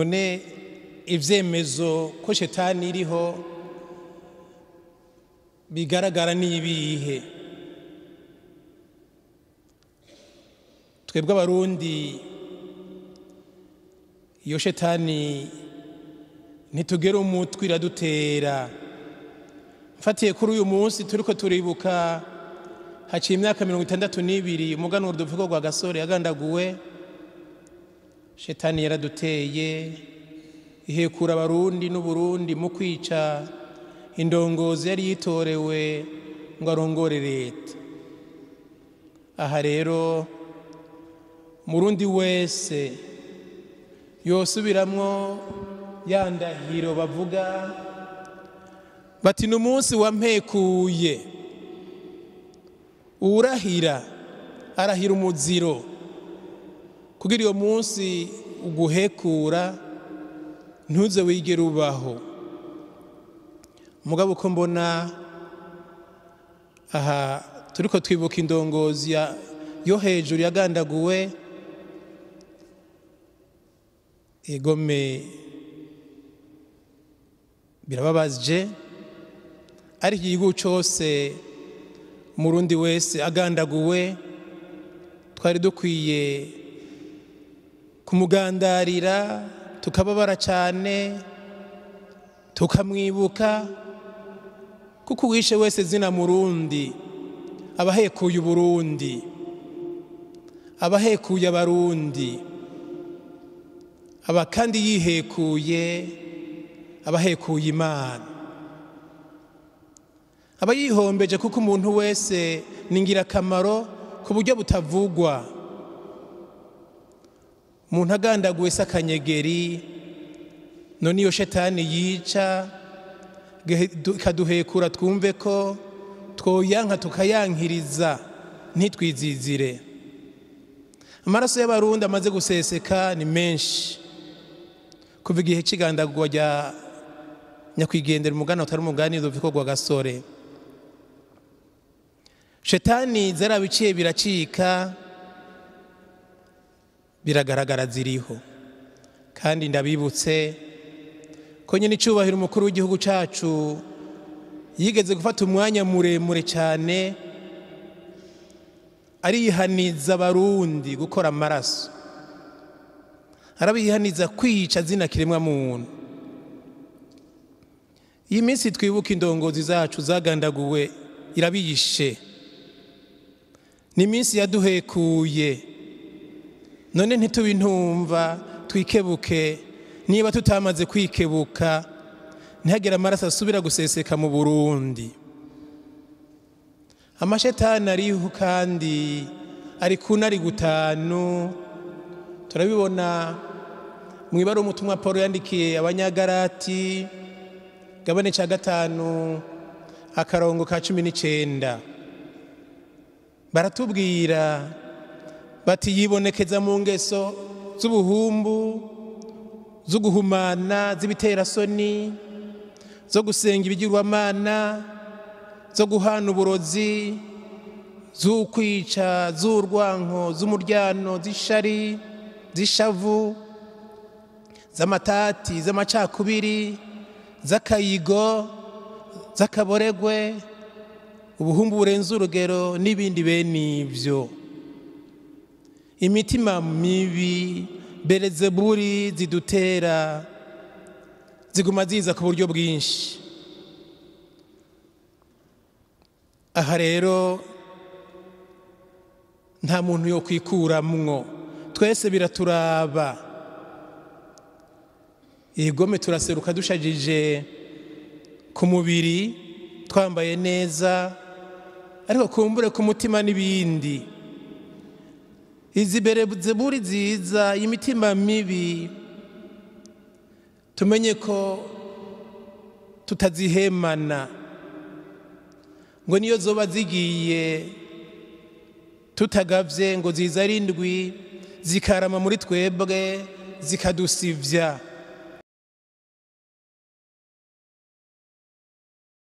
None ivyemezo ko shetani iriho bigaragara n'ibihe? Twebwe Abarundi iyo shetani ntitugera umutwe iradutera. Mfatiye kuri uyu munsi turiko turibuka, haciye imyaka 62 umuganura Rudoviko Rwagasore yagandaguwe. Shetani yaraduteye, ihekura Abarundi n'Uburundi mu kwica indongozi yari yitorewe ngo arongore leta. Aha rero Murundi wese yosubiramwo ya ndahiro bavuga bati ni umunsi wampekuye. Urahira arahira umuziro kugira iyo munsi uguhekura ntuze wigere ubaho. Mugabo uko mbona aha turiko twibuka indongozi yo hejuru yagandaguwe, egome birababaje, ariko igihugu cose Murundi wese agandaguwe twari dukwiye kumugandarira, tukababara cyane, tukamwibuka, kuko uwishe wese zina Murundi abahekuye Uburundi, abahekuye Abarundi, aba kandi yihekuye abahekuye Imana, aba yihombeje, kuko umuntu wese ni ingirakamaro ku buryo butavugwa. Umuntu agandaguwe se akanyegeri, none iyo shetani yica ikaduhekura twumve ko twoyanka tukayankiriza ntitwizizire. Amaraso y'Abarundi amaze guseseka ni menshi kuva igihe c'igandagurwa rya nyakwigendera umugana utari umugani Rudoviko Rwagasore. Shetani zarabiciye biracika, biragaragara ziriho. Kandi ndabibutse ko nyine icubahiro umukuru w'igihugu cacu yigeze gufata umwanya muremure cyane arihaniza Abarundi gukora amaraso, arabihaniza kwica zina kiremwa muntu. Iyi minsi twibuka indongozi zacu zagandaguwe irabiyishe, ni iminsi yaduhekuye. None ntitubintumva twikebuke, niba tutamaze kwikebuka ntihagire amaraso asubira guseseka mu Burundi. Amashetani ariho kandi ari kuna ari gutanu, turabibona mu ibaruwa umutumwa Paul yandikiye Abanyagalati gabane ca 5 akarongo ka 19. Baratubwira bati yibonekeza mu ngeso z'ubuhumbu, z'uguhumana, z'ibiterasoni, zo gusenga ibigirwamana, zo guhana uburozi, z'ukwica, z'urwanko, z'umuryano, z'ishari, z'ishavu, z'amatati, z'amacakubiri, z'akayigo, z'akaboregwe, ubuhumbu burenze urugero n'ibindi bene ivyo. Imitima mibi Belezebuli zidutera ziguma ziza ku buryo bwinshi. Aha rero nta muntu yo kwikuramwo, twese biraturaba. Igome turaseruka dushajije ku mubiri, twambaye neza, ariko kumbure ku mutima n'ibindi. Izi Belezebuli ziza, imitima mibi, tumenye ko tutazihemana, ngo niyo zoba zigiye tutagavye ngo ziza ari indwi zikarama muri twebwe zikadusivya.